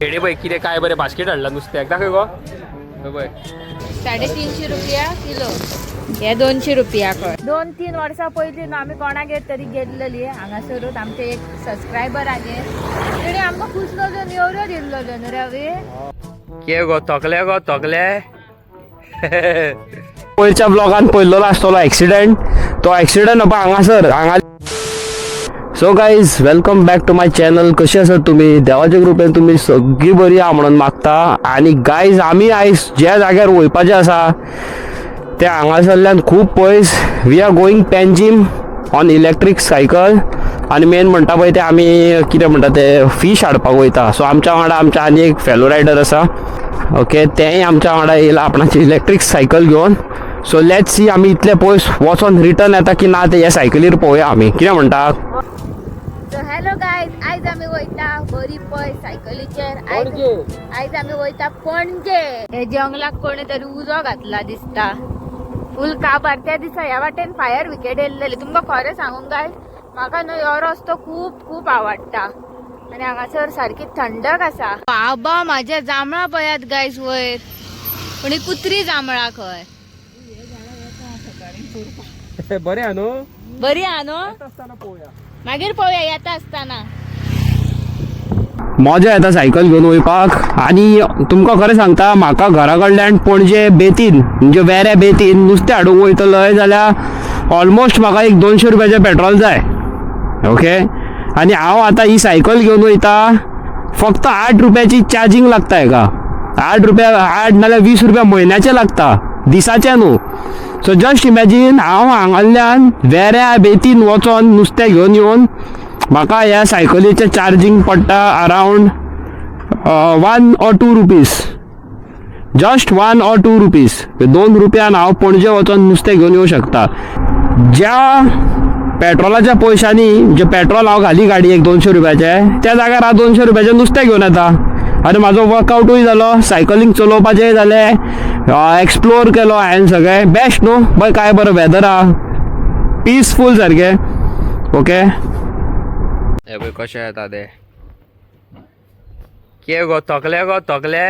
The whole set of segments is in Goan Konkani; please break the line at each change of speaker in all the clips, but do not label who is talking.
हेडे पळय कितें काय बरें बास्केट हाडला नुस्त्याक दाखय गो हे पळय
350 रुपया किलो. हे 200 रुपया कर. 2-3 वर्सां पयलीं न्हू आमी कोणागेर तरी गेल्लेली हांगासरूच आमचे एक सबस्क्रायबर आगे तेणी आमकां कुसलोल्यो नेवऱ्यो दिल्लोल्यो न्हू रवी.
के गो तकले गो तकले.
पयरच्या ब्लॉगान पयल्लो आसतलो एक्सिडेंट, तो एक्सिडेंट पळय हांगासर हांगा. So guys, welcome back to my channel. कशी आसात तुमी? देवाच्या कृपेन तुमी सगळीं बरी आहा म्हणून मागता. आनी गायज, आमी आयज ज्या जाग्यार वयपाचें आसा ते हांगासरल्यान खूब पयस. We are going Panjim on electric cycle. आनी मेन म्हणटा पळय ते आमी कितें म्हणटा ते फीश हाडपाक वयता. सो आमच्या वांगडा आमच्या आनी एक फेलो रायडर आसा, ओके, तेंय आमच्या वांगडा येयला आपणाची इलेक्ट्रीक सायकल घेवन. सो let's see आमी इतले पयस वचोन रिटर्न येता की ना ते ह्या सायकलीर पळोवया आमी. कितें म्हणटा?
सो हॅलो गायज, आयज आमी वयता बरी पयस सायकलीचेर. आयज आमी वयता पणजे. हे जंगलाक कोणी तरी उजो घातला दिसता, फूल काबार. त्या दिसा ह्या वाटेन फायर ब्रिगेड येयल्लेली. तुमकां खरें सांगूंक गायज, म्हाका न्हू ह्यो रस्तो खूब खूब आवडटा आनी हांगासर सारकी थंडक आसा. बाबा माझ्या जांबळां पळयात गायज वयर, पण ही कुत्री जांबळां खंय.
बरें आहा न्हू?
बरी आहा न्हू? मागीर पळोवया येता आसतना.
मजा येता सायकल घेवन वयपाक. आनी तुमकां खरें सांगता, म्हाका घरा कडल्यान पणजे बेतीन म्हणजे वेऱ्या बेतीन नुस्तें हाडूंक वयतलोय जाल्यार ऑलमोस्ट म्हाका एक 200 रुपयाचें पेट्रोल जाय, ओके. आनी हांव आतां ही सायकल घेवन वयता, फक्त 8 रुपयाची चार्जींग लागता हेका. 8 रुपया, 8 नाल्यार 20 रुपया म्हयन्याचे लागता, दिसाचे न्हू. सो जस्ट इमॅजीन, हांव हांगासरल्यान वेऱ्या बेतीन वचोन नुस्तें घेवन येवन म्हाका ह्या सायकलीचें चार्जींग पडटा around 1 or 2 rupees, just 1 or 2 rupees. 2 रुपयान हांव पणजे वचोन नुस्तें घेवन येवं शकता. ज्या पेट्रोलाच्या पयशांनी जे पेट्रोल हांव घाली गाडयेक 200 रुपयाचें, त्या जाग्यार हांव 200 रुपयाचें नुस्तें घेवन येता. आनी म्हाजो वर्कआवटूय जालो, सायकलींग चलोवपाचेंय जालें, एक्सप्लोर केलो हांवें सगळें. बेस्ट न्हू? पळय काय बरें वेदर आहा, पिसफूल सारकें, ओके.
हे पळय कशें येता ते. के गो तकले गो तकले.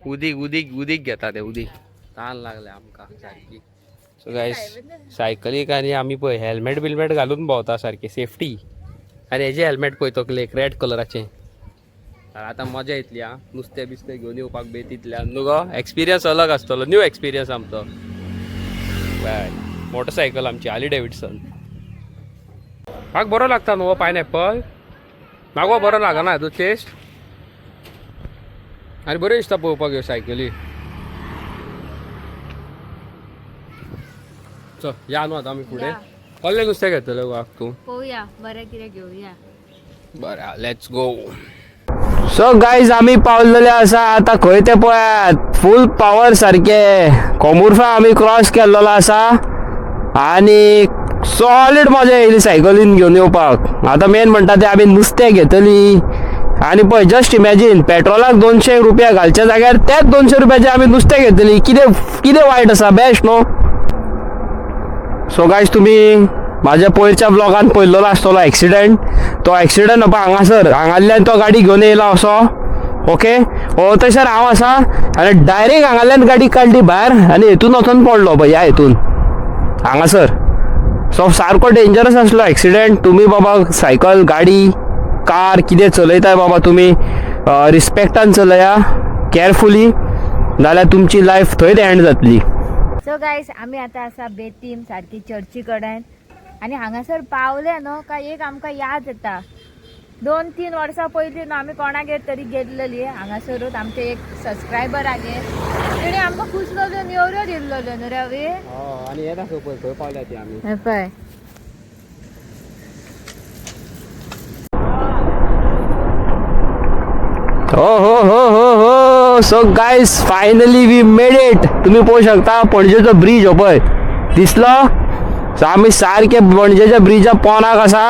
उदीक उदीक उदीक घेता ते, उदीक तान लागले आमकां सारकी. सो गायज, सायकलीक आनी आमी पळय हेल्मेट बिल्मेट घालून भोंवता सारकी सेफ्टी. आनी हेजें हेल्मेट पळय तकलेक रेड कलराचें. आतां मजा येतली आं नुस्तें बिस्तें घेवन येवपाक बेतींतल्यान न्हू गो. एक्सपिरियन्स अलग आसतलो, न्यू एक्सपिरियन्स आमचो. मोटरसायकल आमची हार्ली डेविडसन. म्हाका बरो लागता न्हू हो पायनएप्पल. म्हाका बरो लागना तो टेस्ट. आनी बऱ्यो दिसता पळोवपाक ह्यो सायकली. चल या न्हू आतां आमी फुडें. कसलें नुस्तें घेतलें गो तूं?
पळोवया बरें कितें घेवया.
बरें, let's go.
So guys, आमी पावलेले आसा आतां खंय ते पळयात, फूल पावर सारके कोमुरफा आमी क्रॉस केल्लो आसा. आनी सॉलीड मजा येयली सायकलीन घेवन येवपाक. आतां मेन म्हणटा ते आमी नुस्तें घेतली. आनी पळय जस्ट इमॅजीन, पेट्रोलाक 200 रुपया घालच्या जाग्यार तेच 200 रुपयाचे आमी नुस्तें घेतली. कितें कितें वायट आसा? बेस्ट न्हू? सो गायज, तुमी म्हाज्या पयरच्या ब्लॉगान पयल्लो आसतलो एक्सिडेंट, तो एक्सिडेंट पळय हांगासर हांगासरल्यान तो गाडी घेवन येयला असो, ओके. हो थंयसर हांव आसा आनी डायरेक्ट हांगासरल्यान गाडी काडली भायर आनी हेतून वचोन पडलो पळय ह्या हेतून हांगासर. सो सारको डेंजरस आसलो एक्सिडेंट. तुमी बाबा सायकल, गाडी, कार कितें चलयताय बाबा तुमी रिस्पेक्टान चलया, केअरफुली, नाल्यार तुमची लायफ थंयच एंड जातली.
सो गायज, आमी आतां आसा बेतीम सारकी चर्ची कडेन आनी हांगासर पावले न्हू काय एक आमकां याद येता. 2-3 वर्सां पयलीं न्हू आमी कोणागेर तरी गेल्लेली हांगासरूच आमचे एक सबस्क्रायबर आगे तेणी आमकां कुसलोल्यो नेवऱ्यो दिल्लोल्यो न्हू रवी.
आनी हे दाखय पळय खंय पावल्या ती आमी.
हे पळय.
हो हो हो हो हो. So guys, finally we made it. तुम्ही पळोवंक शकता पणजेचो ब्रीज हो पळय दिसलो. सो आमी सारके पणजेच्या ब्रिजा पोनाक आसा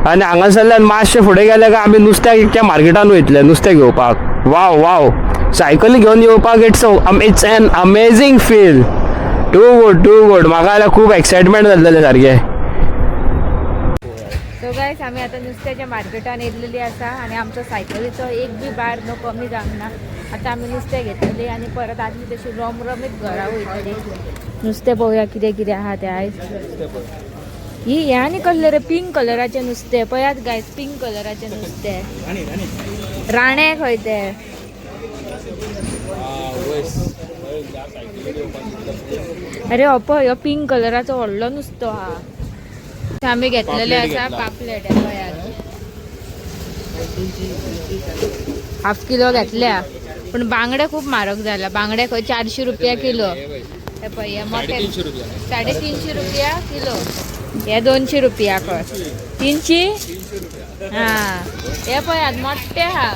आनी हांगासरल्यान मातशें फुडें गेले काय आमी नुस्त्याच्या मार्केटान वयतले नुस्तें घेवपाक. वाव वाव, सायकली घेवन येवपाक it's an amazing feel. Too good, too good. म्हाका जाल्यार खूब एक्सायटमेंट जाल्लेलें सारकें.
सो गायस, आमी आतां नुस्त्याच्या मार्केटान येयलेली आसा आनी आमचो सायकलीचो एक बी बार न्हू कमी जावंक ना. आतां आमी नुस्तें घेतलेली आनी परत आदली तशी रमरमीत घरा वयतली. नुस्तें पळोवया कितें कितें आहा तें आयज. ही हें आनी कसलें रे पिंक कलराचें नुस्तें? पळयात गायस, पिंक कलराचें नुस्तें. राणे खंय तें? अरे हो पळय, हो पिंक कलराचो व्हडलो नुस्तो आहा. आमी घेतलेले
पापलेट
आसा.
घेतला.
पापलेट हे पळयात, हाफ किलो घेतल्या, पूण बांगडे खूप म्हारग जाला. बांगडे खंय 400 रुपया किलो. हे पळय, हे मोठे.
350 रुपया.
350 रुपया किलो. हे 200 रुपया खंय. 300. हा, हे पळयात, मोठे हा.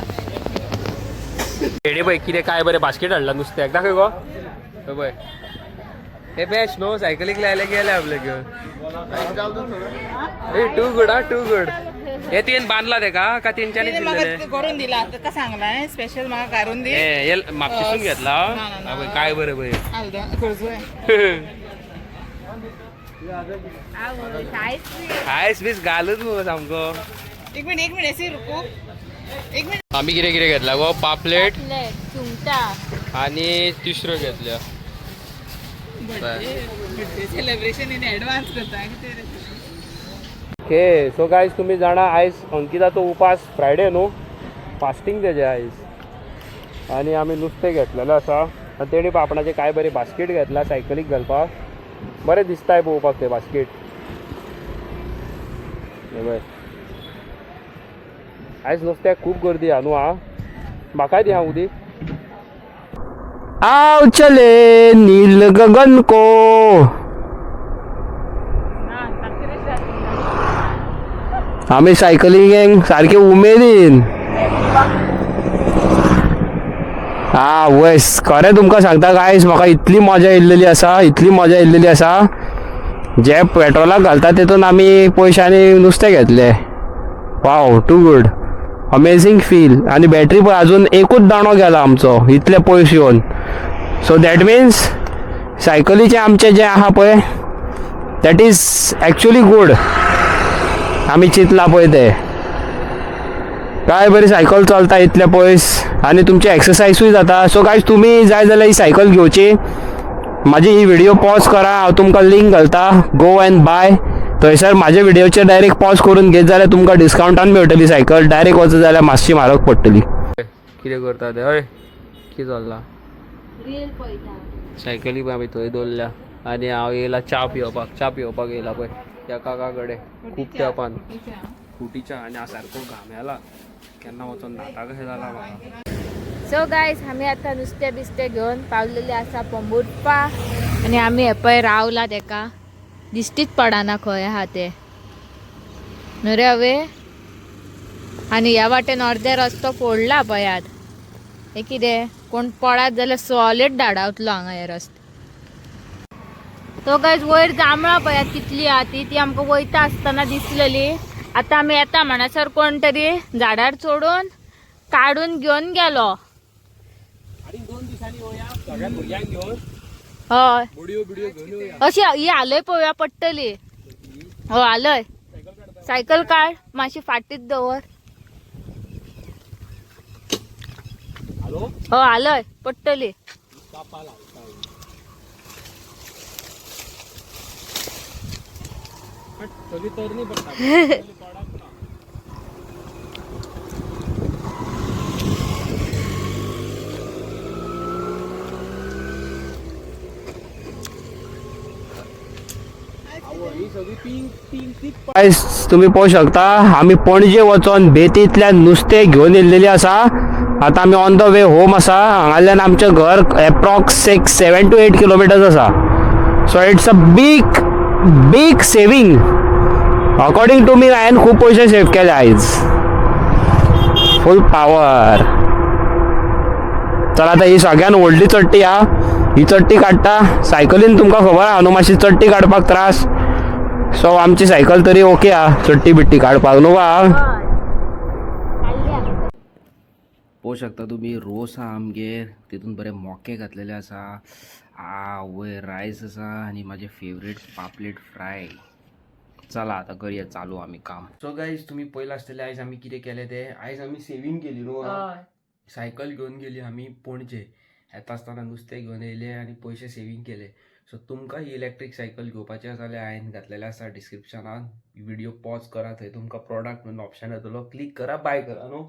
हेडे पळय कितें काय बरें बास्केट हाडला नुस्त्याक. दाखय गो. हे पळय, हे बेस्ट न्हू, सायकलीक लायले गेले आपले घेवन. ए, टू गुड हा, टू गुड. हे तुवें बांदला तेका का तेंच्यांनी
तिने म्हाका
दिलेले?
ते करून दिला. ताका सांगलां स्पेशल म्हाका काडून दी.
हे म्हापशेसून घेतला?
ना, ना, ना.
हा पळय, काय बरें पळय.
खर्चोय.
आयस बीस घालूच मुगो सामको.
एक मिनिट, एक मिनिट, एसी रुको, एक मिनिट.
आमी कितें कितें घेतला गो? पापलेट.
पापलेट, सुंगटां.
आनी तिसऱ्यो घेतल्या.
बर्थडे सेलिब्रेशन इन एडवान्स करता कितें रे?
ओके, सो गायज, तुमी जाणा आयज अंकिताचो उपास, फ्रायडे न्हू, फास्टींग तेजें आयज. आनी आमी नुस्तें घेतलेलें आसा आनी तेणी आपणाचें काय बरें बास्केट घेतलां सायकलीक घालपाक. बरें दिसताय पळोवपाक तें बास्केट. हें पळय, आयज नुस्त्याक खूब गर्दी आहा न्हू. आं, म्हाकाय दी आं उदीक.
आओ चले नील गगन को. आमी सायकलिंगेक सारके उमेदीन. हा वयस, खरें तुमकां सांगता गायस, म्हाका इतली मजा येयल्लेली आसा, इतली मजा येयल्लेली आसा. जे पेट्रोलाक घालता तेतून आमी पयशांनी नुस्तें घेतलें. Wow, too good, amazing feel. आनी बॅटरी पळय, अजून एकूच दांडो गेला आमचो इतले पयस येवन. सो that means सायकलीचें आमचें जें आहा पळय, that is actually good. आमी चिंतलां पळय तें, काय बरी सायकल चलता इतले पयस आनी तुमची एक्सरसायजूय जाता. सो गायज, तुमी जाय जाल्यार ही सायकल घेवची. म्हाजी ही व्हिडिओ पॉज करा, हांव तुमकां लिंक घालता, गो अँड बाय. थंयसर म्हाज्या व्हिडिओचेर डायरेक्ट पॉज करून घेत जाल्यार तुमकां डिस्कावंटान मेळटली सायकल. डायरेक्ट वचत जाल्यार मातशी म्हारग पडटली.
कितें करता ते? हय, कितें चल्लां?
रील पळयता.
सायकली पळय आमी थंय दवरल्या आनी हांव येयला च्या पिवपाक. च्या पिवपाक येयला पळय त्या काका कडेन खूब तेंपान, खुटीच्या. आनी हांव सारको घामेला, केन्ना वचोन न्हाता कशें जालां म्हाका.
सो गायज, आमी आतां नुस्तें बिस्तें घेवन पावलेले आसा पोंबुर्पा आनी आमी हे पळय रावला. तेका दिश्टीच पडना खंय आहा ते न्हू रे हवे. आनी ह्या वाटेन अर्दे रस्तो फोडला पळयात. हे कितें, कोण पळत जाल्यार सॉलीड धाडावतलो हांगा हे रस्ते. तो गायज, वयर जांबळां पळयात कितली आहा ती. ती आमकां वयता आसतना दिसलेली. आतां आमी येता म्हणसर कोण तरी झाडार चडून काडून घेवन गेलो.
आनी 2 दिसांनी येवया सगळ्या भुरग्यांक घेवन.
हय.
बोडयो बिडयो घेवन येवया.
अशी ही आलय पळोवया पडटली. हो, आलय. सायकल काड, मातशी फाटीत दवर.
हॅलो.
हो, आलय पडटली.
कापा लायता. सगळी तरणी पडटा. पडप ना. ही सगळी पिंक पिंक तीच.
गायस, तुमी पळोवंक शकता, आमी पणजे वचोन बेतींतल्यान नुस्तें घेवन येयल्लेली आसा. आतां आमी ऑन the way home आसा. हांगाल्यान आमचें घर approx 6, 7 to 8 kilometers आसा. So it's a big big saving according to me. हांवें खूब पयशे सेव केले आयज. फूल पावर. चल, आतां ही सगळ्यान व्हडली चडटी आहा. ही चडटी काडटा सायकलीन. तुमकां खबर आहा न्हू, मातशी चडटी काडपाक त्रास. सो आमची सायकल तरी ओके आहा चडटी बिट्टी काडपाक न्हू बा.
पळोवंक शकता तुमी, रोस आहा आमगेर, तितून बरे मोके घातलेले आसा. आ वयर रायस आसा आनी म्हाजे फेवरेट पापलेट फ्राय. चला आतां करया चालू आमी काम.
सो गायज, तुमी पयलां आसतलें आयज आमी कितें केलें तें. आयज आमी सेवींग केली न्हू. सायकल घेवन गेली आमी पणजे. येता आसतना नुस्तें घेवन येयले आनी पयशे सेवींग केले. सो तुमकां ही इलेक्ट्रीक सायकल घेवपाची आसा जाल्यार हांवें घातलेलें आसा डिस्क्रिप्शनान. व्हिडिओ पॉज करा, थंय तुमकां प्रॉडक्ट म्हणून ऑप्शन येतलो, क्लिक करा, बाय करा न्हू.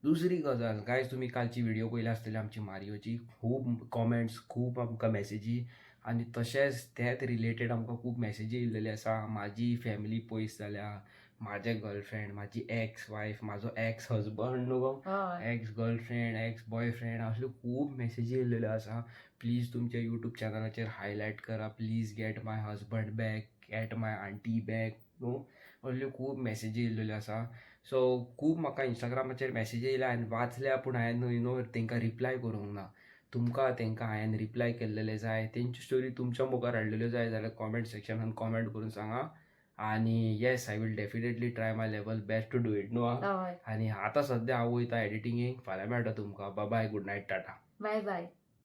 दुसरी गजाल गायज, तुमी कालची व्हिडिओ पयली आसतली आमची मारियोची. खूब कॉमेंट्स, खूब आमकां मॅसेजी आनी तशेंच त्याच रिलेटेड आमकां खूब मॅसेजी येयल्लेले आसा. म्हाजी फॅमिली पयस जाल्या, म्हाजें गर्लफ्रेंड, म्हाजी एक्स वायफ, म्हाजो एक्स हजबंड न्हू गो, एक्स गर्लफ्रेंड, एक्स बॉयफ्रेंड, असल्यो खूब मॅसेजी येयल्लेल्यो आसा. प्लीज तुमच्या यूट्यूब चॅनलाचेर हायलायट करा, please get my husband back, get my aunty back न्हू. असल्यो खूब मॅसेजी येयल्लेल्यो आसा. सो खूब म्हाका इंस्टाग्रामाचेर मॅसेजी येयल्या, हांवें वाचल्या, पूण हांवें you know तांकां रिप्लाय करूंक ना. तुमकां तांकां हांवें रिप्लाय केल्लेले जाय, तेंची स्टोरी तुमच्या मुखार हाडलेल्यो जाय जाल्यार कॉमेंट सेक्शनान कॉमेंट करून सांगा. आनी yes, I will definitely try my level best to do it न्हू. आनी आतां सद्या हांव वयता एडिटिंगेक. फाल्यां मेळटा तुमकां. Bye, good night, tata.
Bye bye.